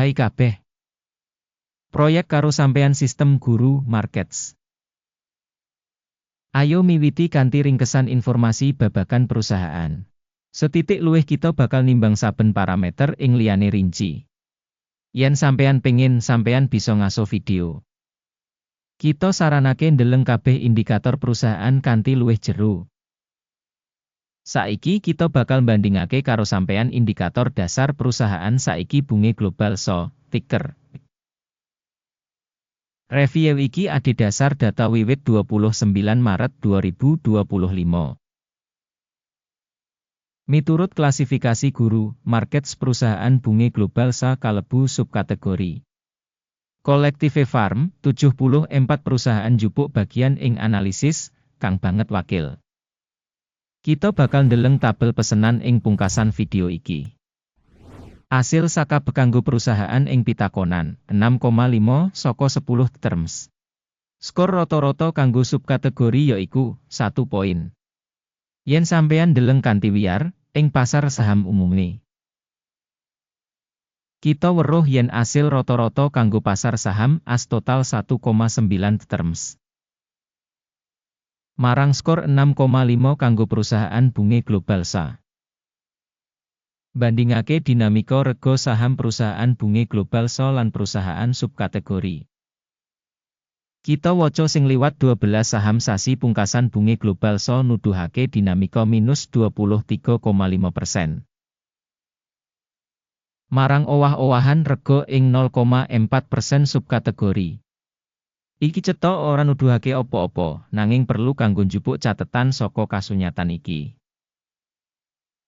Hai kabeh. Proyek karo sampean sistem Guru Markets. Ayo miwiti kanthi ringkesan informasi babagan perusahaan. Setitik luwih kita bakal nimbang saben parameter ing liyane rinci. Yen sampean pengin, sampean bisa ngaso video. Kita saranake ndeleng kabeh indikator perusahaan kanthi luwih jero. Saiki kita bakal mbandingake karo sampean indikator dasar perusahaan saiki, Bunge Global SA, ticker. Review iki adhedhasar data wiwit 29 Maret 2025. Miturut klasifikasi Guru Markets, perusahaan Bunge Global SA kalebu subkategori Collective Farm, 74 perusahaan njupuk bagian ing analisis, kang banget wakil. Kita bakal ndeleng tabel pesenan ing pungkasan video iki. Asil sakabeh kanggo perusahaan ing pitakonan, 6,5 saka 10 terms. Skor rata-rata kanggo subkategori yaiku 1 poin. Yen sampean ndeleng kanthi wiyar, ing pasar saham umume, kita weruh yen asil rata-rata kanggo pasar saham AS total 1,9 terms. Marang skor 6,5 kanggo perusahaan Bunge Global SA. Bandingake dinamika rega saham perusahaan Bunge Global SA lan perusahaan subkategori. Kita waca sing liwat 12 saham sasi pungkasan Bunge Global SA nuduhake dinamika minus 23,5%. Marang owah-owahan rega ing 0,4% subkategori. Iki cetha ora nuduhake apa-apa, nanging perlu kanggo njupuk catetan saka kasunyatan iki.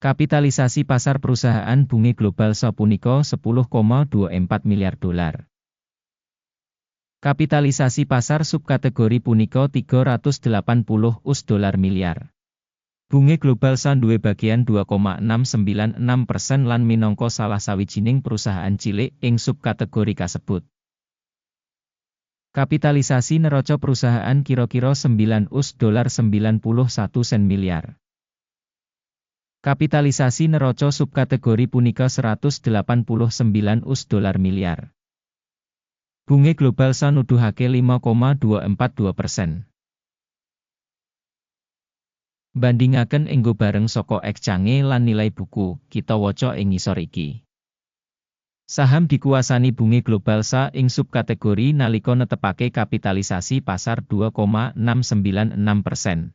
Kapitalisasi pasar perusahaan Bunge Global SA punika 10,24 miliar dolar. Kapitalisasi pasar subkategori punika 380 US dolar miliar. Bunge Global SA duwe bagian 2,696% lan minangka salah sawijining perusahaan cilik ing subkategori kasebut. Kapitalisasi neraca perusahaan kira-kira 9 US dolar 91 sen miliar. Kapitalisasi neraca subkategori punika 189 US dolar miliar. Bunge Global SA nuduhake 5,242%. Bandingaken enggo bareng saka exchange lan nilai buku, kita waca ing ngisor iki. Saham dikuasani Bunge Global SA ing subkategori nalika netepake kapitalisasi pasar 2,696%.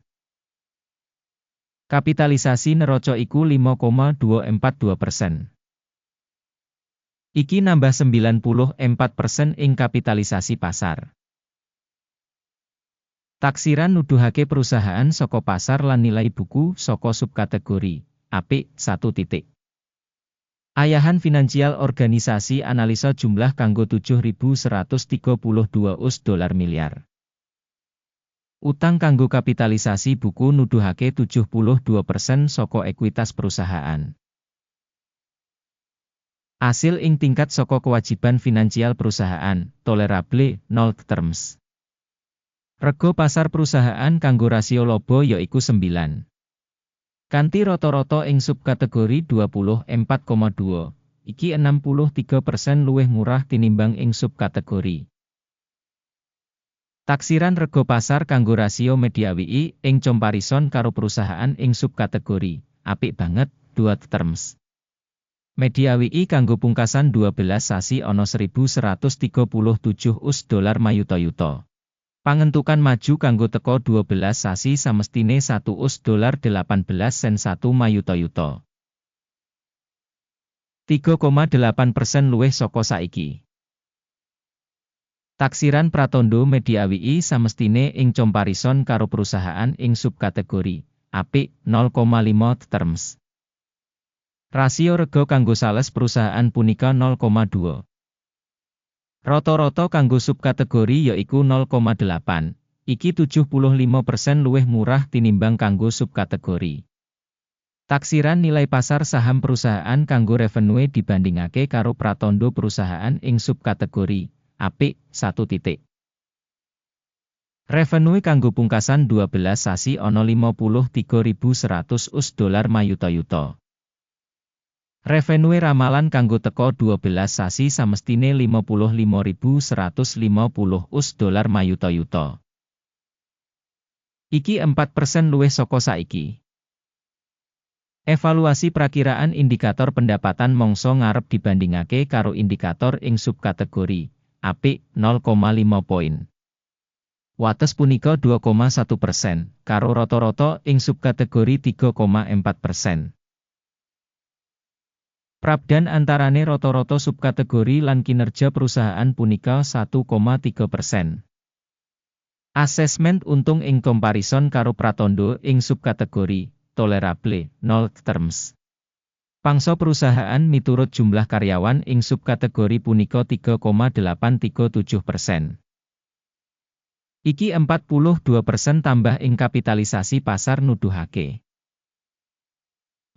Kapitalisasi neraca iku 5,242%. Iki nambah 94% ing kapitalisasi pasar. Taksiran nuduhake perusahaan saka pasar lan nilai buku saka subkategori apik 1 titik. Ayahan finansial organisasi analisa jumlah kanggo 7.132 US dolar miliar. Utang kanggo kapitalisasi buku nuduhake 72% saka ekuitas perusahaan. Asil ing tingkat saka kewajiban finansial perusahaan, tolerable, 0 terms. Rego pasar perusahaan kanggo rasio laba yaiku 9. Kanthi rata-rata ing subkategori 24,2, iki 63% luwih murah tinimbang ing subkategori. Taksiran rego pasar kanggo rasio mediawi ing comparison karo perusahaan ing subkategori, apik banget, 2 terms. Mediawi kanggo pungkasan 12 sasi ana 1137 US dolar mayuta-yuta. Pangentukan maju kanggo teka 12 sasi samestine 1 US dolar 18 sen 1 mayuta-yuta. 3,8% luwih saka saiki. Taksiran pratondo mediawi samestine ing comparison karo perusahaan ing subkategori apik 0,5 terms. Rasio rega kanggo sales perusahaan punika 0,2. Rata-rata kanggo subkategori yaiku 0,8. Iki 75% luwih murah tinimbang kanggo subkategori. Taksiran nilai pasar saham perusahaan kanggo revenue dibandingake karo pratondo perusahaan ing subkategori apik 1 titik. Revenue kanggo pungkasan 12 sasi ana 53.100 US dolar mayuta-yuta. Revenue ramalan kanggo teka 12 sasi samestine 55.150 US dolar mayuta-yuta. Iki 4% luwih saka saiki. Evaluasi prakiraan indikator pendapatan mangsa ngarep dibandingake karo indikator ing subkategori apik 0,5 poin. Wates punika 2,1%, karo rata-rata ing subkategori 3,4%. Prabedan antarane rata-rata subkategori lan kinerja perusahaan punika 1,3%. Asesmen untung ing komparison karo pratandha ing subkategori tolerable 0 terms. Pangsa perusahaan miturut jumlah karyawan ing subkategori punika 3,837%. Iki 42% tambah ing kapitalisasi pasar nuduhake.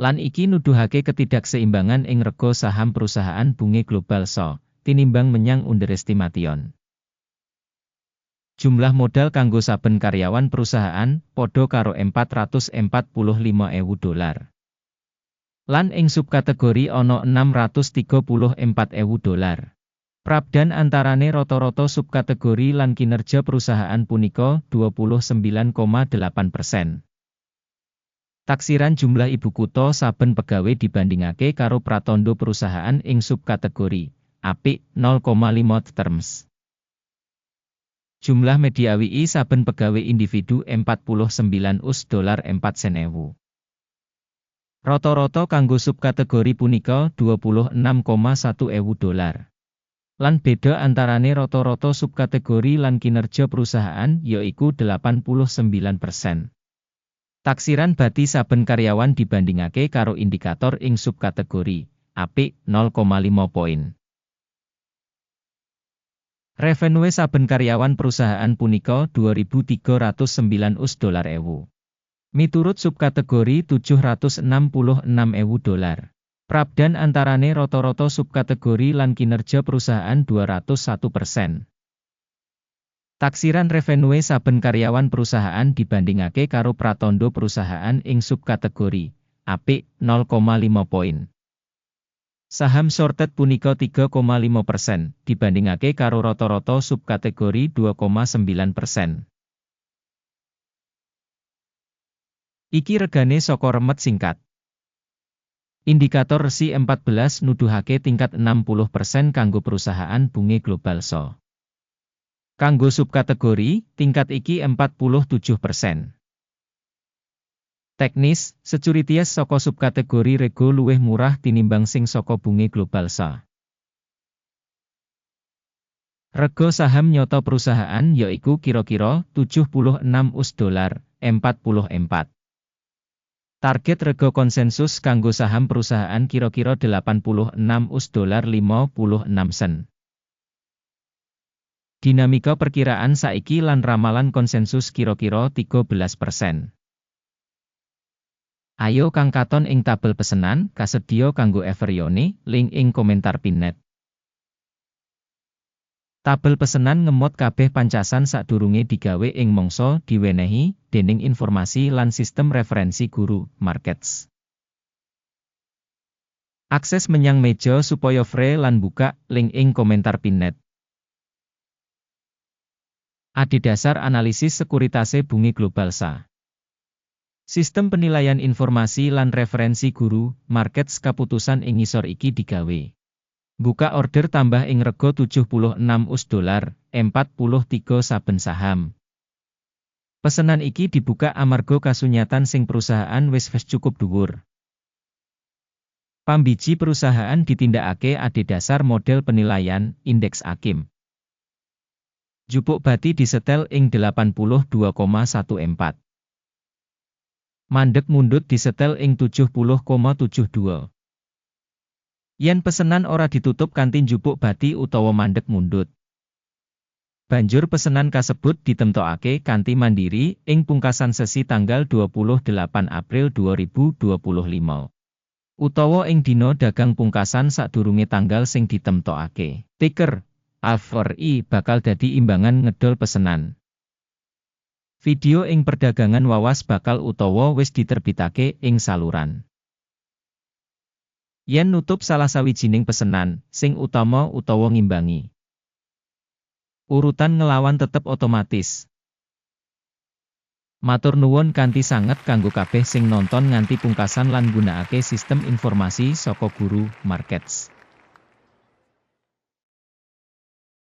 Lan iki nuduhake ketidakseimbangan ing rega saham perusahaan Bunge Global SA, tinimbang menyang underestimation. Jumlah modal kanggo saben karyawan perusahaan padha karo 445.000 dolar. Lan ing subkategori ana 634.000 dolar. Prabedan antarane rata-rata subkategori lan kinerja perusahaan punika 29,8%. Taksiran jumlah ibu kutha saben pegawe dibandingake karo pratandha perusahaan ing subkategori apik 0,5 terms. Jumlah mediawi saben pegawe individu 49 US dolar 4 sen ewu. Rata-rata kanggo subkategori punika 26,1 ewu dolar. Lan beda antarane rata-rata subkategori lan kinerja perusahaan yaiku 89%. Taksiran bati saben karyawan dibandingake karo indikator ing subkategori apik 0,5 poin. Revenue saben karyawan perusahaan punika 2.309 US dolar ewu. Miturut subkategori 766 ewu dolar. Prabedan antarane rata-rata subkategori lan kinerja perusahaan 201%. Taksiran revenue saben karyawan perusahaan dibandingake karo pratandha perusahaan ing subkategori apik 0,5 poin. Saham shorted punika 3,5%, dibandingake karo rata-rata subkategori 2,9%. Iki regane saka remet singkat. Indikator RSI 14 nuduhake tingkat 60% kanggo perusahaan Bunge Global SA. Kanggo subkategori, tingkat iki 47%. Teknis, securities saka subkategori rego luwih murah tinimbang sing saka Bunge Global SA. Rego saham nyata perusahaan yaiku kira-kira 76 US dolar 44. Target rego konsensus kanggo saham perusahaan kira-kira 86 US dolar 56 sen. Dinamika perkiraan saiki lan ramalan konsensus kira-kira 13%. Ayo kang katon ing tabel pesenan, kasedhiya kanggo Everyone, link ing komentar pinned. Tabel pesenan ngemot kabeh pancasan sadurunge digawe ing mangsa diwenehi dening informasi lan sistem referensi Guru Markets. Akses menyang meja supaya free lan buka link ing komentar pinned. Adhedhasar analisis sekuritase Bunge Global SA. Sistem penilaian informasi lan referensi Guru Markets kaputusan ing ngisor iki digawe. Buka order tambah ing rega 76 US dolar 43 saben saham. Pesenan iki dibuka amarga kasunyatan sing perusahaan wis wis cukup dhuwur. Pambiji perusahaan ditindakake adhedhasar model penilaian indeks Akim. Jupuk bati disetel ing 82,14. Mandek mundut disetel ing 70,72. Yen pesenan ora ditutup kanthi njupuk bati utawa mandek mundut, banjur pesenan kasebut ditemtokake kanthi mandiri ing pungkasan sesi tanggal 28 April 2025. Utawa ing dina dagang pungkasan sadurunge tanggal sing ditemtokake. Ticker AVRI bakal dadi imbangan ngedol pesenan. Video ing perdagangan wawas bakal utawa wis diterbitake ing saluran. Yen nutup salah sawijining pesenan, sing utama utawa ngimbangi. Urutan ngelawan tetep otomatis. Matur nuwun kanthi sanget kanggo kabeh sing nonton nganti pungkasan lan nggunakake sistem informasi saka Guru Markets.